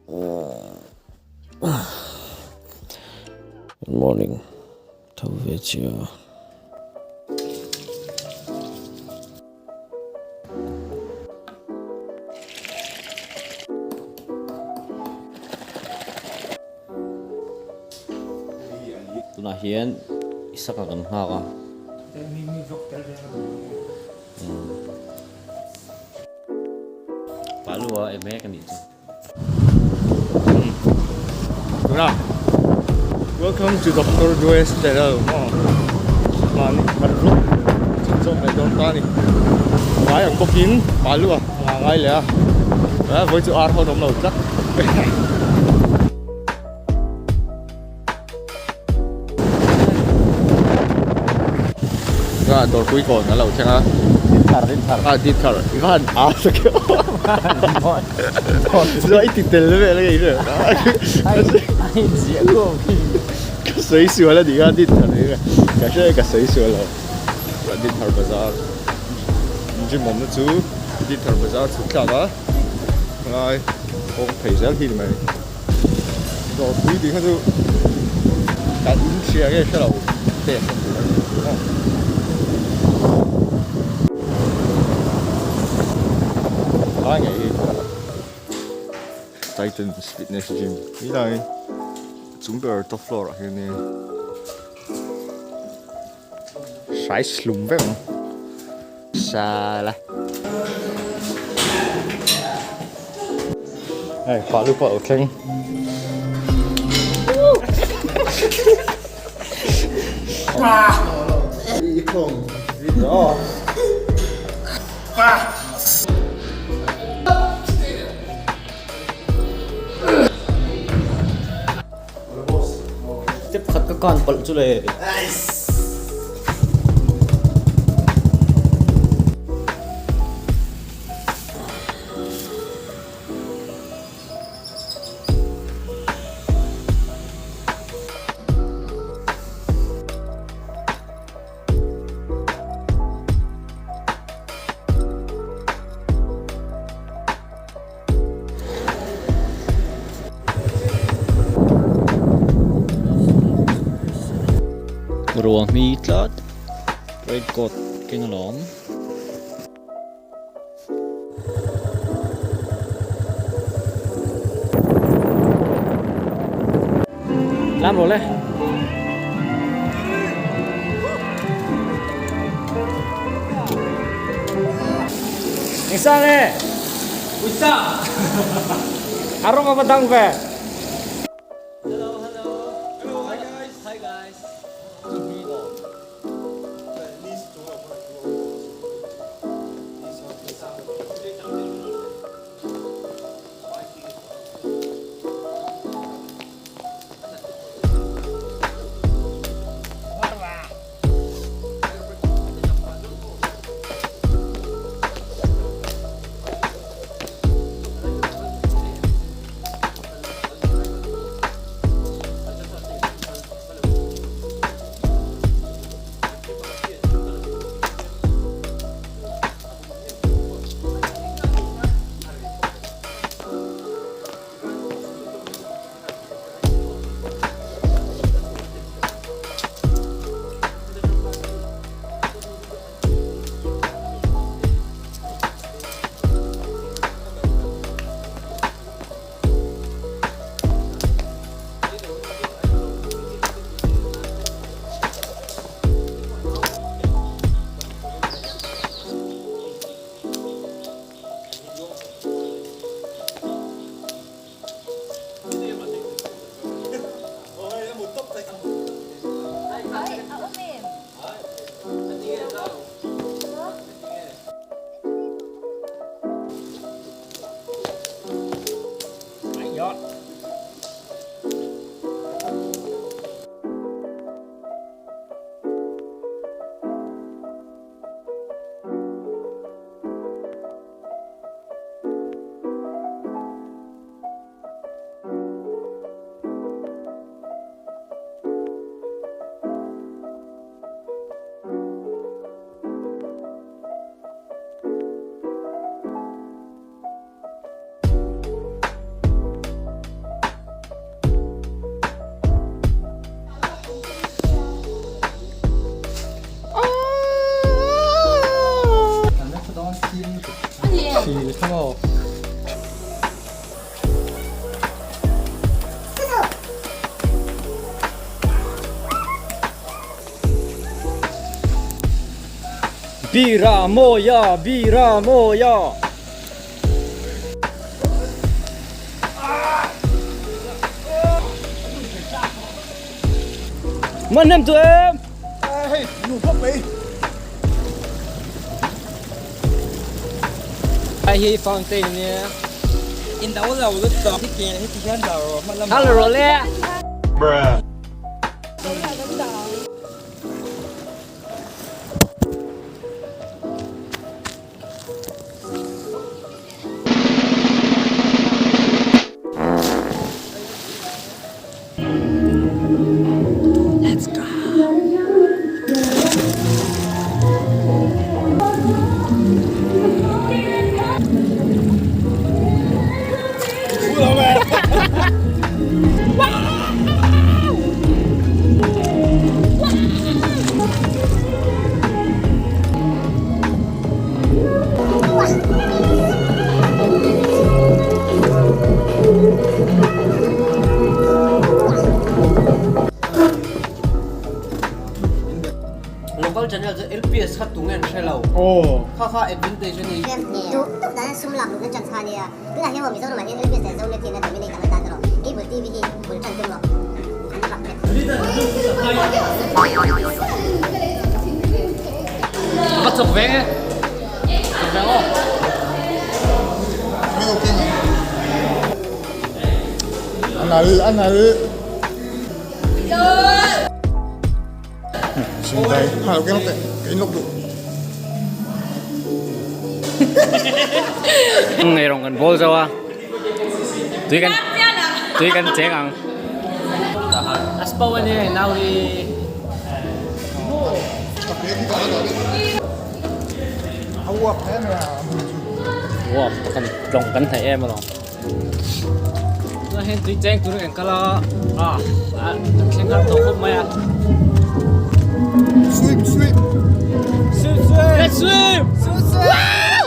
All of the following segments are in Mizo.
Good morning tho ve chiah a. Tunah hian Isaka kan nghak a. Palu a mek a nih chu. Tuna Welcome to Doctor Joyce channel maw mahni kan vlog chin zawk leh dawn ta a ni ngai ang bawkin palu a nga ngai leh a a vawi chu ar hawn awm lo tlat. Nga dawrpui kawn a lo thleng a. Dinthar dinthar. Ah dinthar i va han a sa keuh. Chuan i ti tel vel a ngei vel. A inziah khawm khi. Ka sawi sual a nih kha dinthar hi ka hre ka sawi sual lo. Dinthar bazar gym awmna chu dinthar bazar chhuk thlak a ngai kawng phei zel hi ni mai. Dawrpui tih kha chu kan in hria nge hre lo pek ka tur a ni maw. Lai ngei hi Titans Fitness Gym ni lai chung ber top floor ah hian hrai hlum vek ang sala. Hei palu pawh a lo thleng. Step khat ka kan palh chu le. Ruah hmi tlat raincoat keng alawm. Lam rawh le. Engsa nge? Uisa. A rawng a va dang ve. Hello, hello. Hello, hi guys. Hi guys. Bira mawia bira mawia. Man nem tu em. Hei nu khawp mai. Hei hi fountain ania. In do lo lutuk heti heti hian dah rawh hma lamah. Hal rawh le. Let's go. Local channel chu LPS kha tunge an hre lo. Kha kha advantage a ni. Duh duh dan sum lak luhna chance kha a nia. Tunah hian maw Mizoramah hian LPS leh Zonet hian a dominate ang a tan erawh Cable TV hi bul tan tum rawh an rap vek. Va chawk veng e. Chawk veng aw. A nal a nal. Sindai ha lo keng teh ka in lawk duh. Ngei rawng kan bawl zo a tui kan tui kan cheng ang. Aspo ani nau hi. Uap kan tlawng kan theih em alawm. Tunah hian tui cheng turin kan kal a, ah kan thleng har tawh khawp mai a. Swim swim. Swim swim. Let's swim. Swim swim. Wow!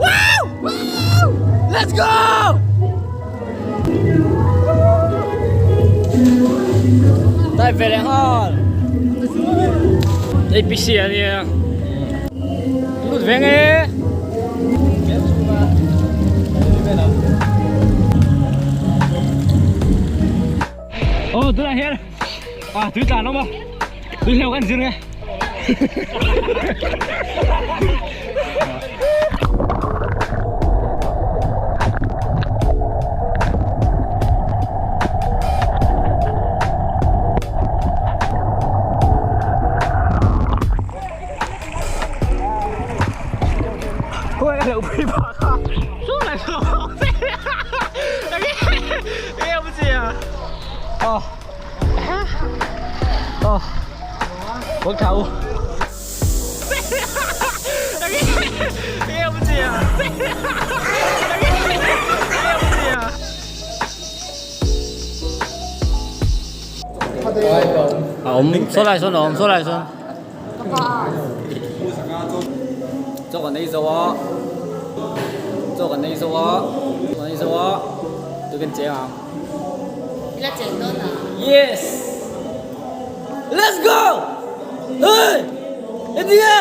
Wow! Wow! Let's go! Dai ve leh nghal. APC a nia. Lut veng e. Ô tunah hian ah tui tlan awm a tui hleuh kan zir nge. A awm saw lai sawn a awm saw lai sawn chaw kan ei zo a chaw kan ei zo a chaw kan ei zo a tui kan cheng ang yes let's go hey heti e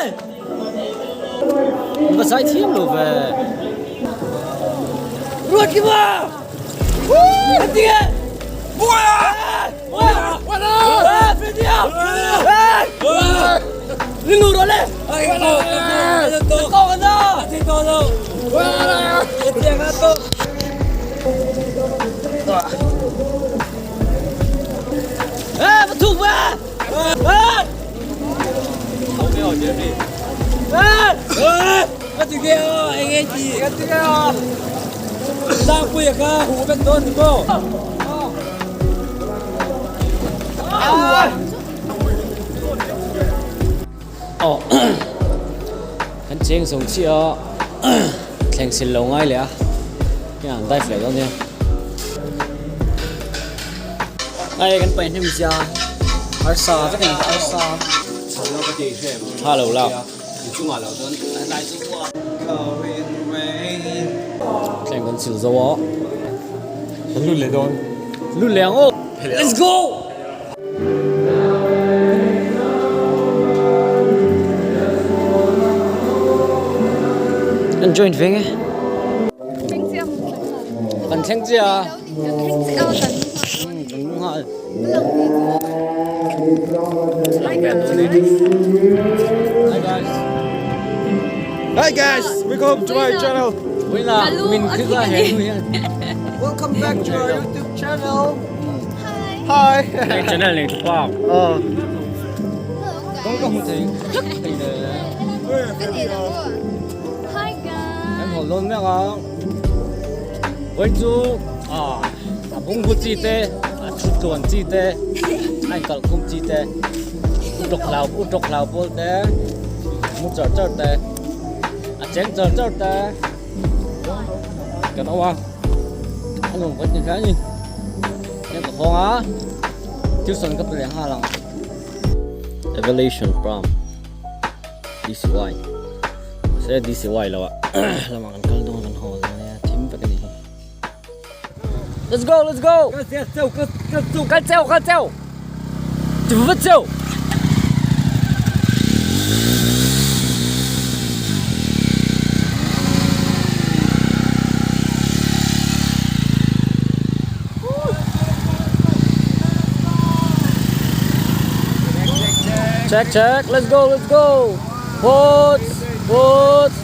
va sai thiam lo ve ruat ki va heti e Aw kan cheng zo chiah a thleng sil lo ngai leh a heng an dive leh dawn nia hei kan paih hnem zia arsa vek a ni arsa tha lo lak thleng kan sil zo a Kan lut leh dawn. Lut leh ang aw. Let's go! Kan join ve nge. Kan thleng chiah a. Kan mu nghal. Hi guys. Hi guys, welcome to my channel. Wina min khik a he nu hian. Welcome back to our YouTube channel. Hi. Hei channel nei thupa. Aw. Kawng ka hmu thei thei le. Hi guys. Kan haw dawn mek a. Vawi chu a bungbu chi te, a thu tluan chi te, a inkalh khum chi te, u tawk hlau u tawk hlau pawl te, mu char char te, a cheng char char te. Kan awm a, a nuam ka ti hle a ni. Heng ka hawng a, tuition ka pe leh nghal ang. Evaluation pram DCY mahse DCY lo ah lamah kan kal dawn kan haw dawn nia thim vek a ni hi. Let's go let's go kal cheu kal cheu ti vat cheu. Check check let's go let's go boats boats.